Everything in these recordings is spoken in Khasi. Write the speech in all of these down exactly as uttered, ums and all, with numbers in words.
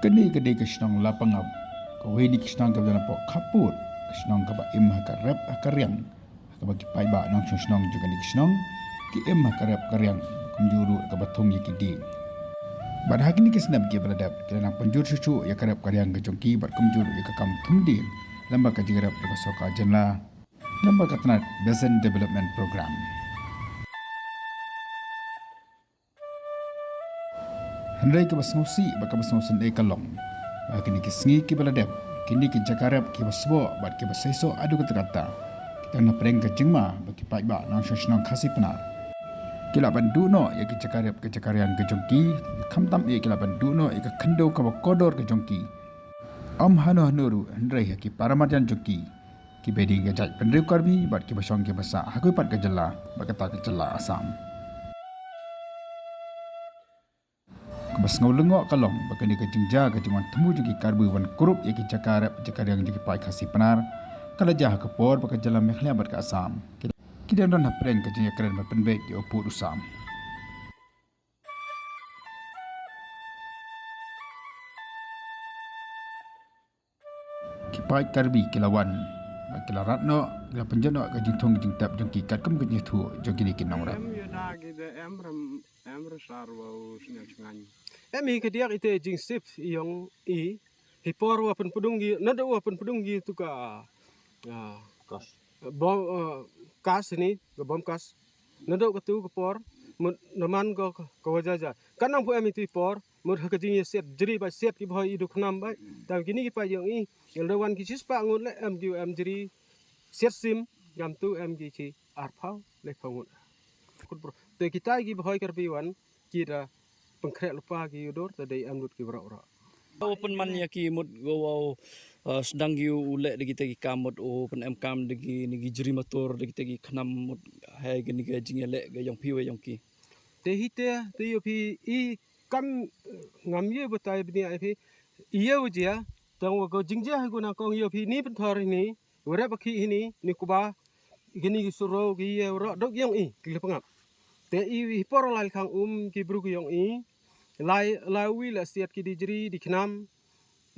Kane ka dei ka shnong Lapangap, kawei na ki shnong kaba don hapoh khappud ka shnong kaba im ha ka rep ha ka riang, ha kaba ki paidbah nongshong shnong jong kane ka shnong ki im ha ka rep ka riang, kumjuh ruh kaba thung ïa ki dieng. Bad ha kine ki snem kiba la dep ki la nang pynjur shuh shuh ïa ka rep ka riang ka jong ki bad kumjuh ruh ïa ka kam thung dieng lyngba ka jingrep jong ka sorkar jylla, lyngba ka tnat Basin Development Program. Hynrei kaba sngewsih bad kaba sngewsynei ka long ba kine ki sngi kiba la dep, kine ki jaka rep kiba sboh bad kiba seisoh haduh katta katta ki don hapdeng ka jingma ba ki paidbah nongshong shnong Khasi Pnar ki lah ban duh noh ïa ki jaka rep ka jaka riang ka jong ki, khamtam eh ki lah ban duh noh ïa ka khyndew kaba kordor ka jong ki. Ym hano hano ruh hynrei ha ki para marjan jong ki, kiba dei ki jait bynriew Karbi bad kiba shong kiba sah ha kiwei pat ka jylla bad kata ka jylla Assam. Kaba sngewlyngngoh ka long ba kane ka jingjia ka jingwan thmu jong ki Karbi ban kurup ïa ki jaka rep jaka riang jong ki paid Khasi Pnar ka la jia ha ka por ba ka jylla Meghalaya bad ka Assam ki dang don hapdeng ka jingïakren ban pynbeit ïa u pud u sam. Ki paid Karbi ki la wan bad ki la rat noh, ki la pynjot noh ka jingthung ka jingtep jong ki katkum ka jingïathuh jong kine ki nongrep. Em ïa da ki da em rem em resar wa u sñiaw chngaiñ. Em hi ka diak ite jingsip ïong i hi por wa pynpdung ki nada wa pynpdung ki tu ka, ah, kas. Bom, ah, kas ni ka bom kas. Nada ka tu ka por mut naman ka ka wajaja. Kan nang pu em itu i por mut ha ka jingïasiat jri ba siat ki bhoi i dukhnam ba. Tam kini ki pa ïong i ïong da wan ki chispah ngut le em ki em jri siat sim ngam tu em ki chi arphaw le phaw ngut. Kut bro. Te kita ki bhoi Karbi wan ki da pengkrek lupa ki udur te dei em lut ki bro bro. Wa pynman ïa ki mut go wa, uh, sdang ki u leh da kita ki kam mut u pynem kam da ki ni ki jri matur da kita ki khnam mut hai ki ni ki jingïaleh ga ïong phi wa ïong ki. Te hi te te ïa phi i kam, eh, ngam ïa batai bini ai phi ïa u jia tang wa go jingjia ha guna kong ïa phi ni pynthor ni. Warep ba ki hini ni kuba kini ki suro ki ye ro dok yong i ki le pangap. Te i hi por lai khang um ki bru ki yong i lai lai wi la siat ki di jri di khnam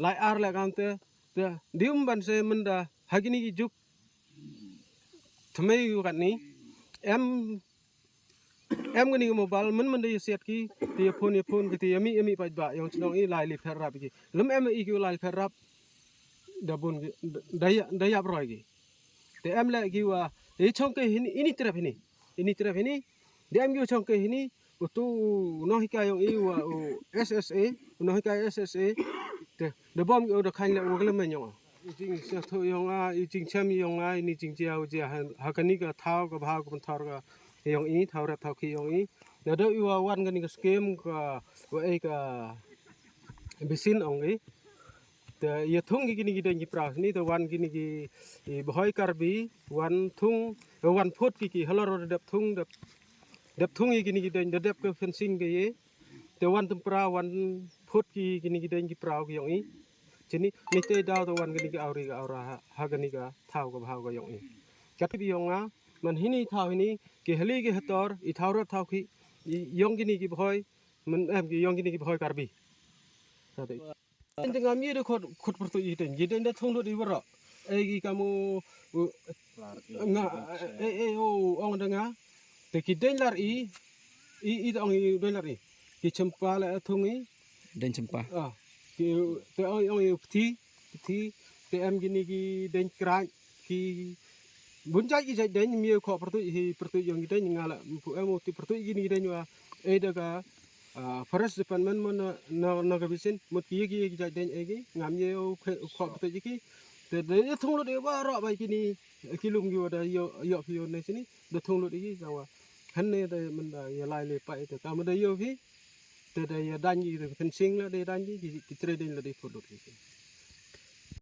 lai ar la kan te te di um ban se menda ha kini ki juk tmei yu kat ni em em kani ka mobile men men da ïa siat ki te ïa phone ïa phone ki te ïa mi ïa mi paid ba ïong chnong i lai li pher rap ki lem em i ki lai pher rap da bun ki da ïa da ïa broi ki te em le ki wa i chong ke hini ini trep hini ini trep hini de em ki chong ke hini u tu u noh ka yong i wa u S S A u noh ka S S A te da bom ki u da khan le u lem men yong i jing sia tho yong a i jing chem yong a ini jing jia u jia ha kani ka thau ka bhau ka pynthor ka yong i thau rep thau ki yong i. Na do i wa wan kani ka skim ka wa ei ka bisin ong i te ïa thung ki kini ki deng ki prau ni te wan kini ki i bhoi Karbi wan thung wan phut ki ki halor dep thung dep dep thung i kini ki deng dep ka fencing ke ye te wan tem prau wan phut ki kini ki deng ki prau ki yong i. Chini ni te daw te wan kini ki auri ka aura ha kani ka thau ka bhau ka yong i. Kat bi yong nga man hini thau hini ki hali ki hator i thau rep thau ki yong kini ki bhoi men em ki yong kini ki bhoi Karbi. Sa te. Ente ngam ye de khot khot pertu i den. Ye den da thong lut i wara. Ei ki kamu nga ei ei o ong da nga. Te ki den lar i i i ong i den lar i. Ki chempa la thong i. Den chempa. Ah. Ki te ong ong i pthi pthi te em kini ki den krai ki bun jait ki jait deng mi kho pertuit hi pertuit yong ki deng nga la pu em ti pertuit kini ki deng wa e da ka forest department mo na na ka bisin mut ki ki ki jait deng e ki ngam ye kho pertuit ki te de thung lo de wa ro ba kini ki lum ki wa da yo yo phi yo ne sini de thung lo de ki ka wa han ne de men da ye lai le pa te ka mo da yo phi te da ye dan ki fencing la de dan ki ki tre deng la de phut lo ki.